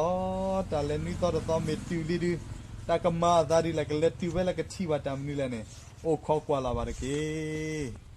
ၤ. တၢ်လဲၤနွံသီတသီမ့ၢ်တုၤလံဒုး, တၢ်ကမၤအသးဒ်လဲၣ် ကလဲၤတုၤဖဲလဲၣ် ကထံၣ်ဘၣ်တၢ်မနုၤလဲၣ်န့ၣ် အိၣ်ခိးကွၢ်လၢ်ဘၣ်တက့ၢ်.